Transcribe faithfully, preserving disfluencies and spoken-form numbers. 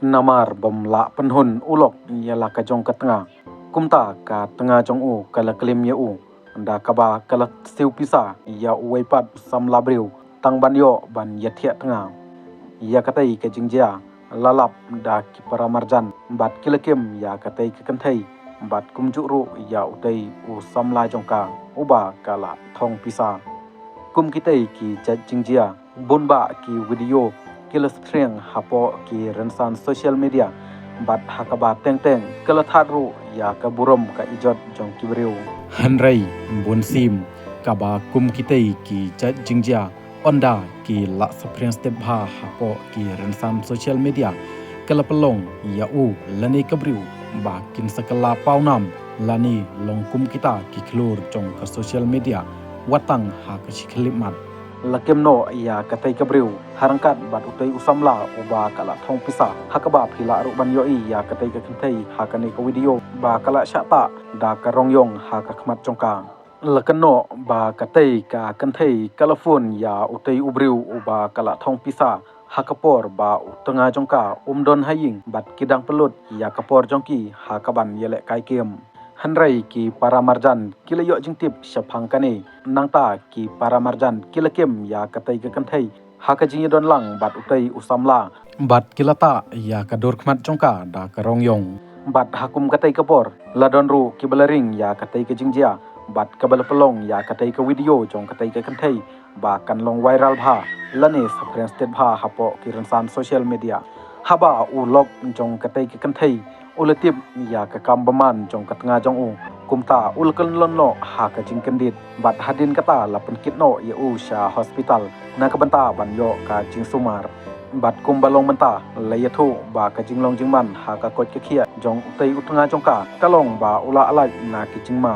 Namar bym lah pynhun u lok ïa la ka jong ka tnga. Kumta ka tnga jong u ka la klim ïa u, da kaba ka la siew pisa ïa uwei pat u samla briew tang ban ïoh ban ïathiah tnga. Ïa katei ka jingjia la lap da ki para marjan bad ki la kem ïa katei ka kynthei bad kumjuh ruh ïa utei u samla jong ka uba ka la thong pisa. Kum kitei ki jait jingjia, bun bah ki video ki la spriang hapoh ki rynsan social media bad ha kaba teng teng ka la thad ruh ïa ka burom ka ijot jong ki briew. Hynrei bun sien kaba kum kitei ki jait jingjia, ynda ki la spriang stet bha hapoh ki rynsan social media, ka la pynlong ïa u lane ka briew ba kin sa kylla pawnam lane long kum kita ki khlur jong ka social media, wat tang ha ka shi khyllipmat. La kem noh ïa katei ka briew ha ryngkat bad utei u samla uba ka la thong pisa ha kaba phi lah ruh ban ïohi ïa katei ka kynthei ha kane ka video ba ka la shah tah da ka rong ïong ha ka khmat jong ka. La kynnoh ba katei ka kynthei ka la phone ïa utei u briew uba ka la thong pisa ha ka por ba u tnga jong ka um don ha ïing bad ki dang pynlut ïa ka por jong ki ha kaban ïalehkai kem. Hynrei ki para marjan ki la ïoh jingtip shaphang kane, nangta ki para marjan ki la kem ïa katei ka kynthei ha ka jingïadon lang bad utei u samla bad ki la tah ïa ka dur khmat jong ka da ka rong ïong. Bad ha kum katei ka por la don ruh kiba la ring ïa katei ka jingjia bad kaba la pynlong ïa katei ka video jong katei ka kynthei ba kan long viral bha lane spriang stet bha hapoh ki rynsan social media. Haba u lok jong katei ka kynthei u la tip ïa ka kam bymman jong ka tnga jong u, kumta u la kyllon noh ha ka jingkyndit bad hadien kata la pynkit noh ïa u sha hospital na ka bynta ban ïoh ka jingsumar. Bad kumba long mynta la ïathuh ba ka jinglong jingman ha ka koit ka khiah jong utei u tnga jong ka ka long ba u la ailad na ki jingma.